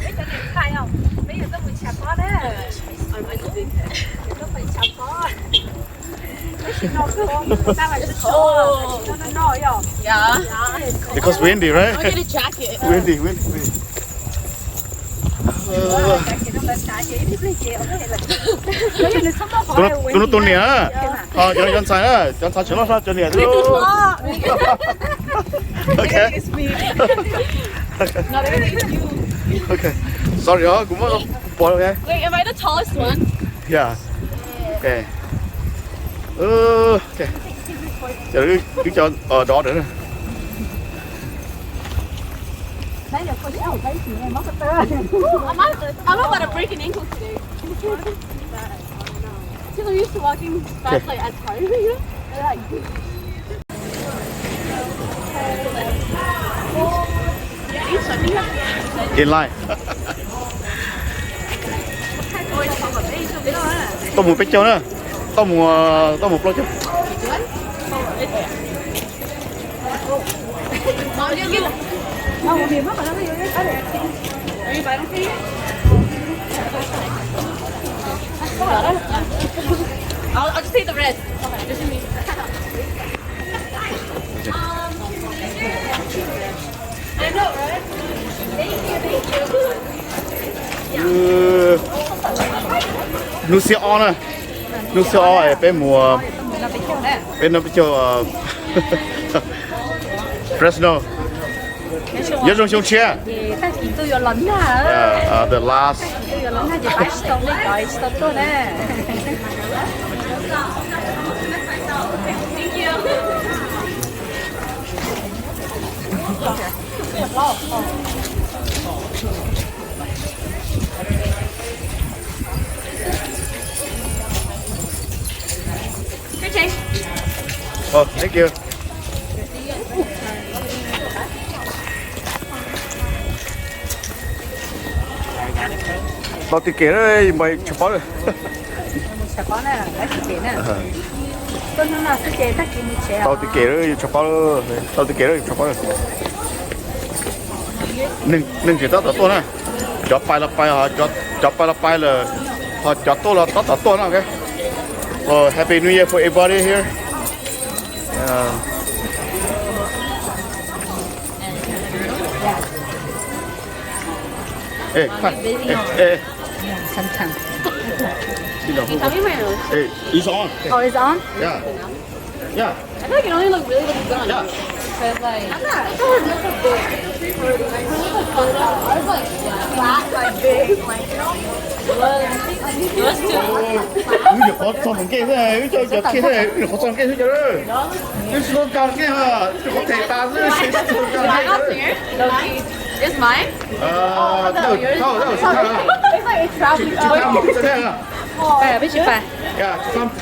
Peb cov niam tais os, peb yuav tuaj mus chav pob na. Yuav tuaj mus chav pob. Tab sis no kuj, Yeah. Because windy, right? I need a jacket. Windy, windy, windy. Tus no tus niam na. Cov ntxhais na, cov ntxhais tseem loj hlob cov niam. Okay. Okay. Sorry os, kuv muab pov. Wait, am I the tallest one? Yeah. Okay. Ces wb cov dov rawv na. I'm about to break an ankle today. Because I'm used to walking fast, like, as far as you know. Like, in line. Tau mus peb caug na. Tau mus, tau mus plaub caug. I'll, I'll just take the red. Hnub xiab ob na, hnub xiab ob peb mus, peb noj peb caug Fresno. Nyob zoo xyoo tshiab. Tag kis ntuj yuav los nag. The last. Tag kis ntuj yuav los nag ces pab tsis tau nej cov tsis tau tuaj na. Oh, thank you. Tau tw kem na, yus npais tshav pob lawm. Tau tw kem na, yus tshav pob lawm. Tau tw kem na, yus tshav pob lawm. Neeg tseem tab tom tuaj na. Cov pais los pais, cov pais los pais lawm, ho cov tuaj los tab tom tuaj na. Happy New Year for everybody here. Hey, hey, hey. Sometimes. Hey, it's on. Oh, it's on? Yeah. Yeah. I feel like it only look really, really good on you. Yeah. Because, like, I'm not, I was like flat, like, big, like, you know? Wib nyuam qhuav txog nkees xwb, wb cov kiag xwb, wb nyuam qhuav txog nkees xwb cov. Wb tsis tau txog nkees, wb nyuam qhuav them tas xwb, wb tsis tau txog nkees. Is mine? Tsis tau, tsis tau. Peb tsis pais. Lawv kom peb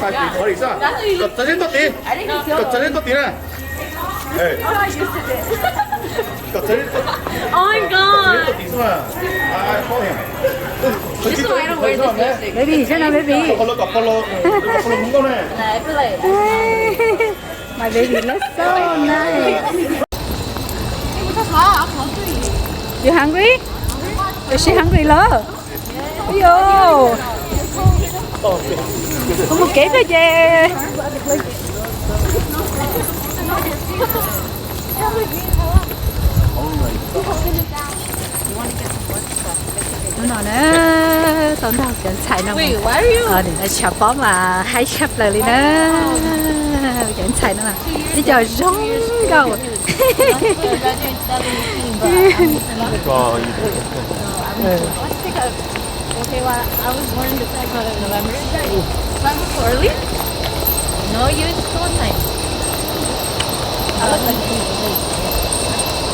pais tim qhov li xwb. Kom txawv zeb tuaj tid, kom txawv zeb tuaj tid na. Kom txawv zeb tuaj tid xwb. Baby, seb no baby. My baby looks so nice. You hungry? Is she hungry love? Io, kuv mus kev thiab ces. Hnub no na, tau nrog cov ntxhais no, tshav pob mas haib tshaj plaws li na. Cov ntxhais no, ib co zoo nkauj. Okay, well, I was born in December, November. Time before early? No, you, it's still time. I look like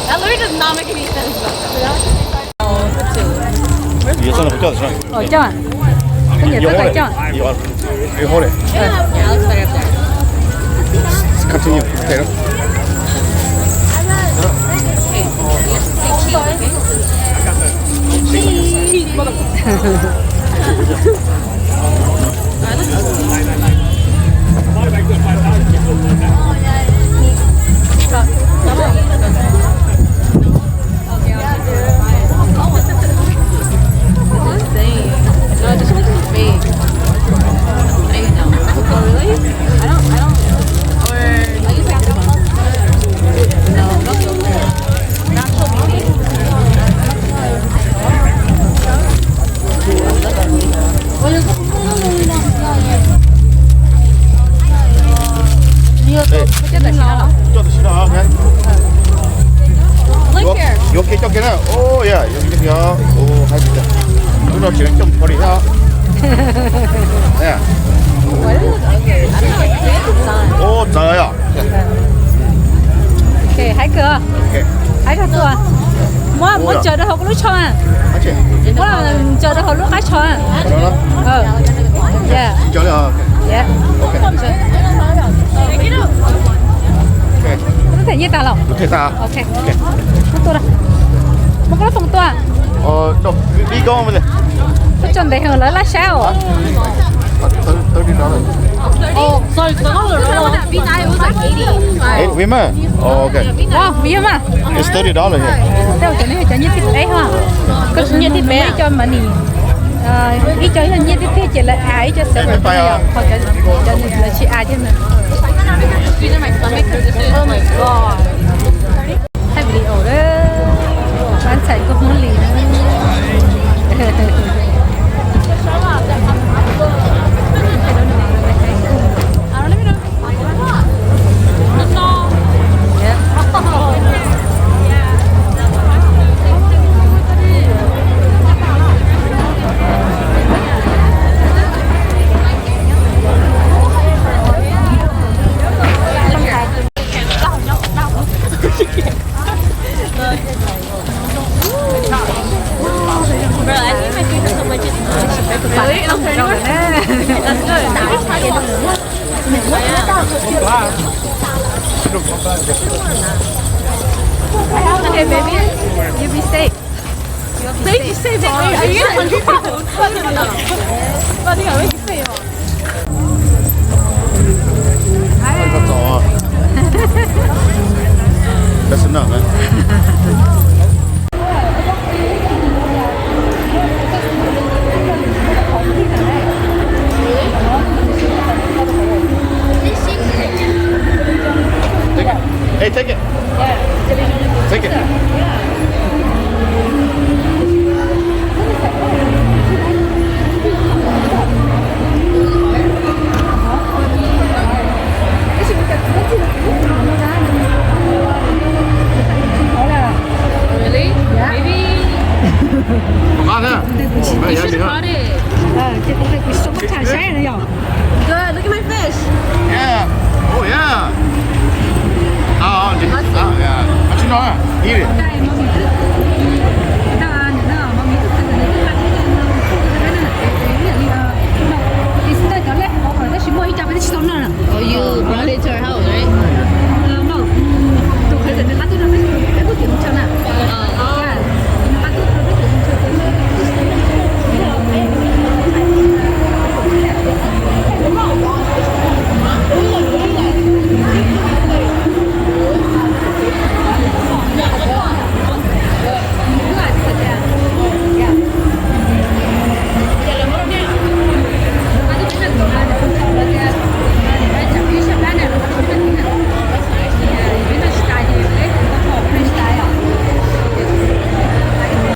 that literally does not make any sense. Ua cas? Koj nyiam txoj kawg coj? Hold it. Yeah, it looks better up there. Continue. Okay. Coj kiag na. Ua, yog coj kiag os. Ua, hais tias lub no tsis coj mus pha li thiab. Ua, txawv yom. Hais kawg. Hais kawg tuaj. Muab, muab tsaws rau hauv kuv lub tsho. Muab tsaws rau hauv lub qab tsho. Kuv twb them nyiaj tas los? Kuv twb them tas. Ok. Muab tua, muab koj lub foos tua. Koj tso ntev heev lawv laj sab os. Eight, vim mas. Vim mas. It's thirty dollars here. Tej cov no yog cov nyiaj thib peb ho. Koj nyiaj thib peb, ib co money. Ib co yog nyiaj thib peb ces lawv add, ib co xav, qhov cov, cov nws lawv tsis add thiab na. Thaij video lawm, pab ntxhais kua Hmoob Lis na. Really? Okay. That's good. Okay, baby. You be safe. Thank you, safe. Are you a hundred pounds? I think I already safe. That's enough, man. Take it. Hey, take it. Take it. Really? Yeah. Maybe. Nqa thiab. You should have brought it. Good, look at my fish. Yeah. Oh, yeah. Ao, ao, yeah. Ao tsis no, eat it. Tab sis muaj ib co peb twb tsis tau noj na. Oh, you brought it to our house, right? No, tus khwv txawm nws qab tuaj no peb kuj tias mus tso na.